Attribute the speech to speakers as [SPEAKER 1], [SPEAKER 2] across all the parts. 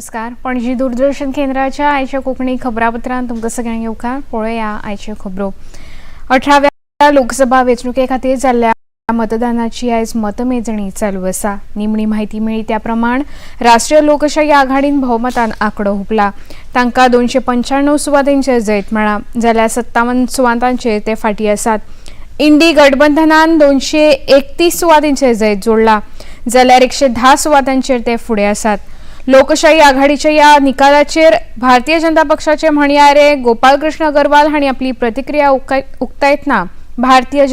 [SPEAKER 1] नमस्कार. पणजी दूरदर्शन केंद्राच्या आयच्या कोंकणी खबरापत्रांत तुमकां सगळ्यांक येवकार. पळोवया आयच्यो खबरो. 18व्या लोकसभा वेंचणुके खातीर जाल्ल्या मतदानाची आयज मतमेजणी चालू आसा. निमणी म्हायती मेळ्ळी त्या प्रमाण राष्ट्रीय लोकशाही आघाडीन भोवमतान आंकडो हुपला. तांकां 295 सुवातांचेर जैत मेळ्ळां, जाल्यार 57 सुवातांचेर ते फाटीं आसात. इंडी गठबंधनान 231 सुवातींचेर जैत जोडला, जाल्यार 110 सुवातांचेर ते फुडें आसात. लोकशाही आघाडीच्या ह्या निकालाचेर भारतीय जनता पक्षाचे म्हणयारे गोपालकृष्ण अगरवाल हांणी आपली प्रतिक्रिया उक्तायतना भारतीय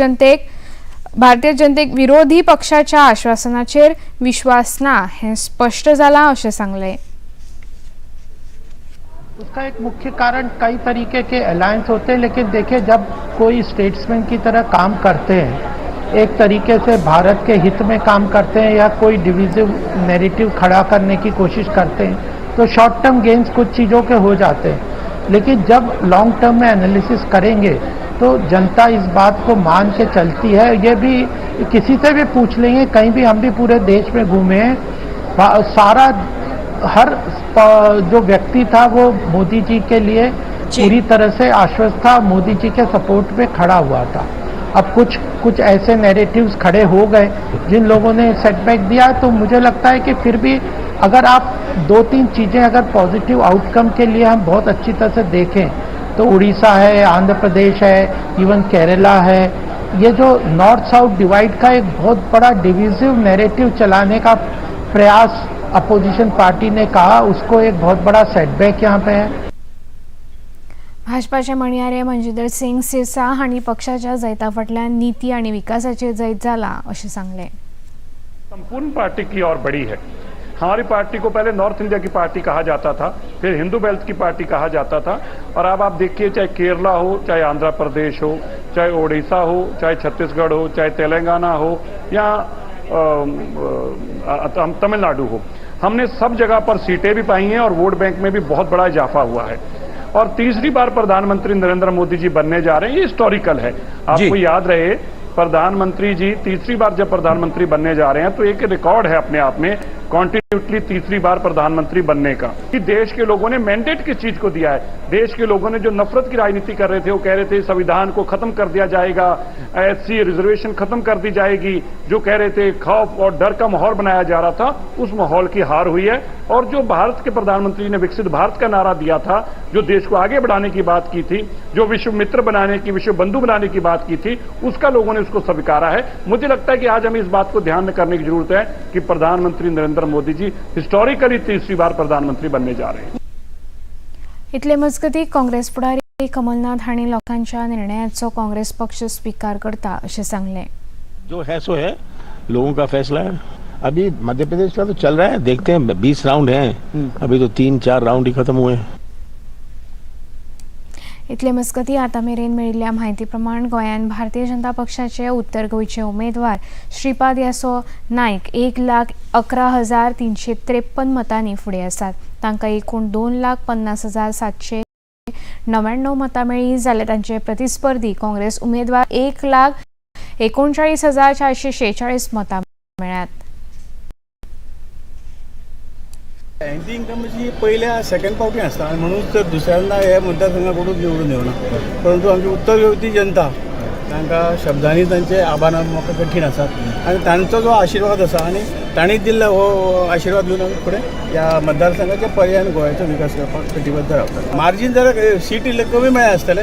[SPEAKER 1] जनतेक विरोधी पक्षाच्या आश्वासनाचेर विश्वास ना हें स्पश्ट जालां अशें सांगलें.
[SPEAKER 2] उसका एक मुख्य कारण कई तरीके के अलायंस होते हैं, लेकिन देखिए, जब कोई स्टेट्समैन की तरह काम करते हैं, एक तरीके से भारत के हित में काम करते हैं या कोई डिविजिव नैरेटिव खड़ा करने की कोशिश करते हैं, तो शॉर्ट टर्म गेन्स कुछ चीज़ों के हो जाते हैं। लेकिन जब लॉन्ग टर्म में एनालिसिस करेंगे तो जनता इस बात को मान के चलती है। ये भी किसी से भी पूछ लेंगे, कहीं भी, हम भी पूरे देश में घूमे हैं, सारा हर जो व्यक्ति था वो मोदी जी के लिए पूरी तरह से आश्वस्त था, मोदी जी के सपोर्ट में खड़ा हुआ था। अब कुछ कुछ ऐसे नैरेटिव्स खड़े हो गए जिन लोगों ने सेटबैक दिया, तो मुझे लगता है कि फिर भी अगर आप दो तीन चीज़ें अगर पॉजिटिव आउटकम के लिए हम बहुत अच्छी तरह से देखें तो उड़ीसा है, आंध्र प्रदेश है, इवन केरला है। ये जो नॉर्थ साउथ डिवाइड का एक बहुत बड़ा डिविजिव नैरेटिव चलाने का प्रयास अपोजिशन पार्टी ने कहा, उसको एक बहुत बड़ा सेटबैक यहाँ पे है।
[SPEAKER 1] भाजपाचे म्हणयारे मनजिंदर सिंग सिरसा हांणी पक्षाच्या जैता फाटल्यान निती आनी विकासाचेर जैत जाला अशें सांगलें.
[SPEAKER 3] संपूर्ण पार्टी की ओर बढ़ी है। हमारी पार्टी को पहले नॉर्थ इंडिया की पार्टी कहा जाता था, फिर हिंदू बेल्ट की पार्टी कहा जाता था और अब आप देखिए, चाहे केरला हो, चाहे आंध्र प्रदेश हो, चाहे ओडिशा हो, चाहे छत्तीसगढ़ हो, चाहे तेलंगाना हो या तमिलनाडु हो, हमने सब जगह पर सीटें भी पाई हैं और वोट बैंक में भी बहुत बड़ा इजाफा हुआ है और तीसरी बार प्रधानमंत्री नरेंद्र मोदी जी बनने जा रहे हैं। ये हिस्टोरिकल है। आपको याद रहे, प्रधानमंत्री जी तीसरी बार जब प्रधानमंत्री बनने जा रहे हैं तो एक रिकॉर्ड है अपने आप में, कॉन्टिन्यूटली तीसरी बार प्रधानमंत्री बनने का, कि देश के लोगों ने मैंडेट किस चीज को दिया है। देश के लोगों ने जो नफरत की राजनीति कर रहे थे, वो कह रहे थे संविधान को खत्म कर दिया जाएगा, एससी रिजर्वेशन खत्म कर दी जाएगी, जो कह रहे थे, खौफ और डर का माहौल बनाया जा रहा था, उस माहौल की हार हुई है। और जो भारत के प्रधानमंत्री ने विकसित भारत का नारा दिया था, जो देश को आगे बढ़ाने की बात की थी, जो विश्व मित्र बनाने की, विश्व बंधु बनाने की बात की थी, उसका लोगों ने उसको स्वीकारा है। मुझे लगता है कि आज हमें इस बात को ध्यान में करने की जरूरत है कि प्रधानमंत्री नरेंद्र मोदी जी हिस्टोरिकली तीसरी बार प्रधानमंत्री बनने जा रहे हैं।
[SPEAKER 1] इतले मजगतीं, काँग्रेस फुडारी कमलनाथ हांणी लोकांच्या निर्णयाचो काँग्रेस पक्ष स्विकार करता अशें सांगलें.
[SPEAKER 4] जो है सो है, लोगों का फैसला है। अभी मध्य प्रदेश का तो चल रहा है, देखते हैं। 20 राउंड हैं, अभी तो तीन चार राउंड ही खत्म हुए हैं।
[SPEAKER 1] इतले मजगतीं, आतां मेरेन मेळिल्ल्या म्हायती प्रमाण गोंयांत भारतीय जनता पक्षाचे उत्तर गोंयचे उमेदवार श्रीपाद यासो नायक 1,11,353 मतांनी फुडें आसात. तांकां एकूण 2,50,799 मतां मेळ्ळीं, जाल्यार तांचे प्रतिस्पर्धी काँग्रेस उमेदवार 1,39,446 मतां मेळ्ळ्यात.
[SPEAKER 5] एंटी इन्कम्बन्सी पयल्या सेकंड पावटी आसता आनी म्हणून तर दुसऱ्यांदा हे मतदारसंघा कडून निवडून येवना, परंतु आमची उत्तर गोंयची जनता, तांकां शब्दांनी तांचे आभार मानप म्हाका कठीण आसा आनी तांचो जो आशिर्वाद आसा आनी तांणी दिल्लो हो आशिर्वाद घेवन आमी फुडें ह्या मतदारसंघाच्या पर्यायान गोंयाचो विकास करपाक कटिबद्ध रावता. मार्जीन जरा सीट इल्ले कमी मेळ्ळे आसतले,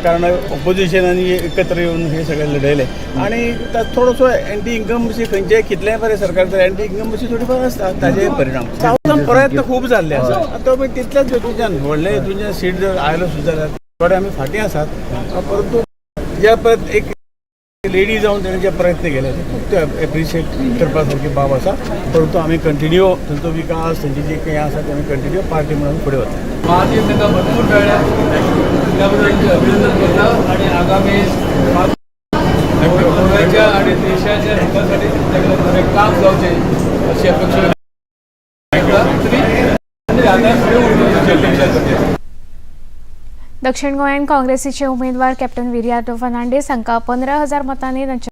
[SPEAKER 5] कारण ओपोजिशनांनी एकत्र येवन हे सगळे लढयले आनी थोडोसो एंटी इन्कम्बन्सी, खंयचेय कितलेंय बरें सरकार तर एंटी इन्कम्बन्सी थोडीफार आसता, ताजेय परिणाम. सावथान प्रयत्न खूब जाल्ले आसा. आतां तो तितल्याच हेतूच्यान व्हडले हेतूच्यान सीट जर आयलो सुद्दां जाल्यार थोडे आमी फाटीं आसात, परंतु ज्या परत एक लेडी जावन तेणे जे प्रयत्न केले ते खूब ते एप्रिशिएट करपा सारकी बाब आसा, परंतु आमी कंटिन्यू थंयचो विकास, थंयची जी कितें आसा ते आमी कंटिन्यू पार्टी म्हणून फुडें वता.
[SPEAKER 6] मार्जीन तांकां भरपूर मेळ्ळ्या, त्या बद्दल अभिनंदन करता आणि आगामी गोव्याच्या आणि देशाच्या हितासाठी तांकां बरें काम जावचें अशी अपेक्षा तरी आनी आतां फुडें वचून अशी अपेक्षा करता.
[SPEAKER 1] दक्षिण गोंयांत काँग्रेसीचे उमेदवार कॅप्टन विरियातो फर्नांडीस हांकां 15,000 मतांनी तांचे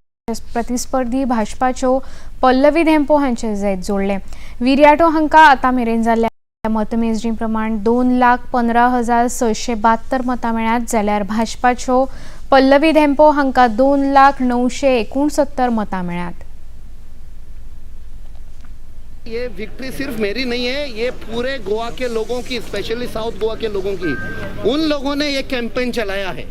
[SPEAKER 1] प्रतिस्पर्धी भाजपाच्यो पल्लवी धेंपो हांचे जैत जोडलें. विरियाटो हांकां आतां मेरेन जाल्ल्या मतमेजणी प्रमाण 2,15,672 मतां मेळ्ळ्यात, जाल्यार भाजपाच्यो पल्लवी धेंपो हांकां 2,00,969 मतां मेळ्ळ्यात।
[SPEAKER 7] ये विक्ट्री सिर्फ मेरी नहीं है, ये पूरे गोवा के लोगों की, स्पेशली साउथ गोवा के लोगों की। उन लोगों ने ये कैंपेन चलाया है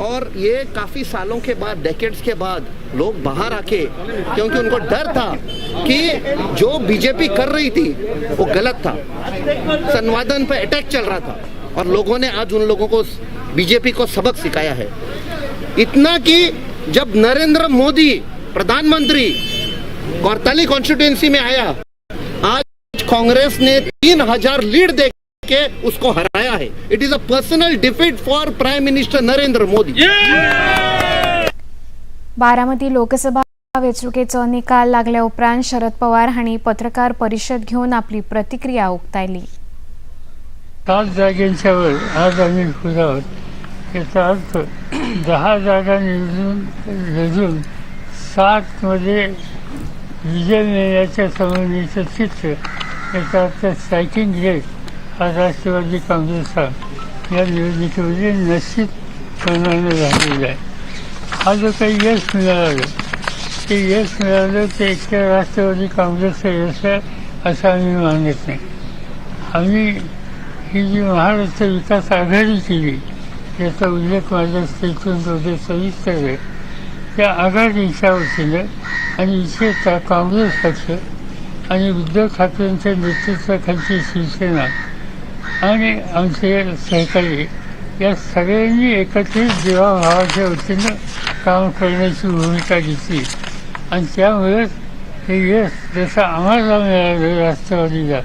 [SPEAKER 7] और ये काफ़ी सालों के बाद, डेकेड्स के बाद लोग बाहर आके, क्योंकि उनको डर था कि जो बीजेपी कर रही थी वो गलत था, संवादन पर अटैक चल रहा था और लोगों ने आज उन लोगों को, बीजेपी को सबक सिखाया है। इतना कि जब नरेंद्र मोदी प्रधानमंत्री कौरताली कॉन्स्टिट्यूएंसी में आया, आज कांग्रेस ने 3000 लीड दे के उसको हराया है। It is a personal defeat for Prime Minister Narendra Modi.
[SPEAKER 1] Baramati Lok Sabha वेंचणुकेचो निकाल लागल्या उपरांत शरद पवार हांणी पत्रकार परिशद घेवन आपली प्रतिक्रिया उक्तायली।
[SPEAKER 8] 7 जागेंच्या वर आज आम्ही खुश आहोत। याचा अर्थ 10 जागा निवडून 7 मध्ये विजय मिळण्याच्या संबंधीचं चित्र, याचा अर्थ स्ट्रायकिंग रेट हा राष्ट्रवादी काँग्रेसचा या निवडणुकीमध्ये निश्चितपणाने झालेला आहे। हा जो काही यश मिळालं ते यश मिळालं ते एकट्या राष्ट्रवादी काँग्रेसचं यश आहे असं आम्ही मानत नाही। आम्ही ही जी महाराष्ट्र विकास आघाडी केली, याचा उल्लेख माझ्या स्टेटमेंटमध्ये सविस्तर आहे। त्या आघाडीच्या वतीनं आणि विशेषतः काँग्रेस पक्ष आणि उद्धव ठाकरेंच्या नेतृत्वाखालची शिवसेना आणि आमचे सहकारी या सगळ्यांनी एकत्रित देवाभावाच्या वतीनं काम करण्याची भूमिका घेतली आणि त्यामुळेच हे यश जसं आम्हाला मिळालं राष्ट्रवादीला,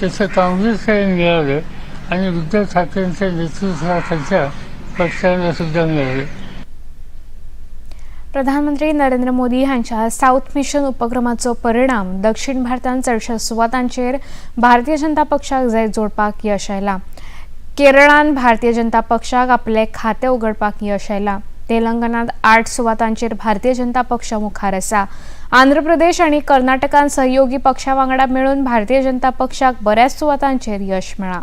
[SPEAKER 8] तसं काँग्रेसलाही मिळालं आणि उद्धव ठाकरेंच्या नेतृत्वाखालच्या पक्षाला सुद्धा मिळालं।
[SPEAKER 1] प्रधानमंत्री नरेंद्र मोदी हांच्या साऊथ मिशन उपक्रमाचो परिणाम दक्षिण भारतांत चडश्या सुवातांचेर भारतीय जनता पक्षाक जैत जोडपाक यश आयलां। केरळान भारतीय जनता पक्षाक आपले खातें उगडपाक यश आयलां। तेलंगणांत 8 सुवातांचेर भारतीय जनता पक्ष मुखार आसा। आंध्र प्रदेश आनी कर्नाटकान सहयोगी पक्षा वांगडा मेळून भारतीय जनता पक्षाक बऱ्याच सुवातांचेर यश मेळ्ळां।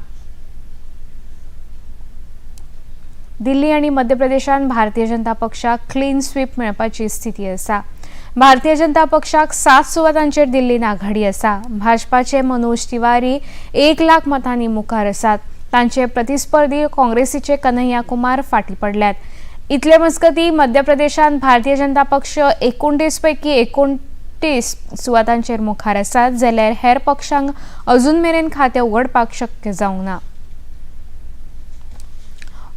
[SPEAKER 1] दिल्ली आनी मध्य प्रदेशान भारतीय जनता पक्षाक क्लीन स्वीप मेळपाची स्थिती आसा। भारतीय जनता पक्षाक 7 सुवातांचेर दिल्लीन आघाडी आसा। भाजपाचे मनोज तिवारी 1 लाख मतांनी मुखार आसात। तांचे प्रतिस्पर्धी काँग्रेसीचे कन्हैया कुमार फाटीं पडल्यात। इतले मजगतीं मध्य प्रदेशान भारतीय जनता पक्ष 29 पैकी 29 सुवातांचेर मुखार आसात, जाल्यार हेर पक्षांक अजून मेरेन खातें उगडपाक शक्य जावंक ना।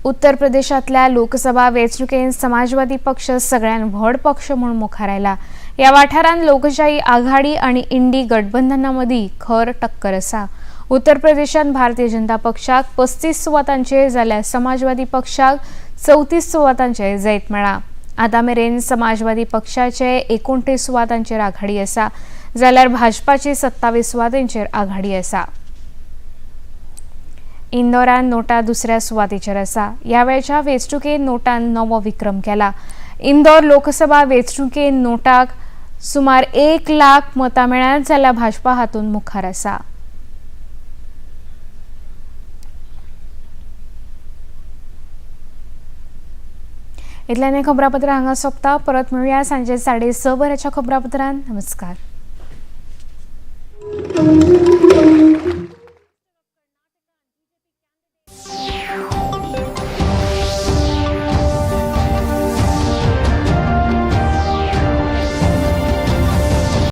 [SPEAKER 1] उत्तर प्रदेशांतल्या लोकसभा वेंचणुकेंत समाजवादी पक्ष सगळ्यात व्हड पक्ष म्हूण मुखार आयला। ह्या वाठारांत लोकशाही आघाडी आनी इंडी गठबंधना मदीं खर टक्कर आसा। उत्तर प्रदेशांत भारतीय जनता पक्षाक 35 सुवातांचेर जाल्यार समाजवादी पक्षाक 34 सुवातांचेर जैत मेळ्ळां। आतां मेरेन समाजवादी पक्षाचे 29 सुवातांचेर आघाडी आसा, जाल्यार भाजपाची 27 सुवातांचेर आघाडी आसा। इंदोरान नोटा दुसऱ्या सुवातेचेर आसा। ह्या वेळच्या वेंचणुकेंत नोटान नवो विक्रम केला। इंदोर लोकसभा वेंचणुकेंत नोटाक सुमार 1 लाख मतां मेळ्ळ्यात, जाल्यार भाजपा हातूंत मुखार आसा। इतल्यान खबरापत्र हांगा सोंपता। परत मेळुया सांजे 6:30 वरांच्या खबरापत्रान। नमस्कार।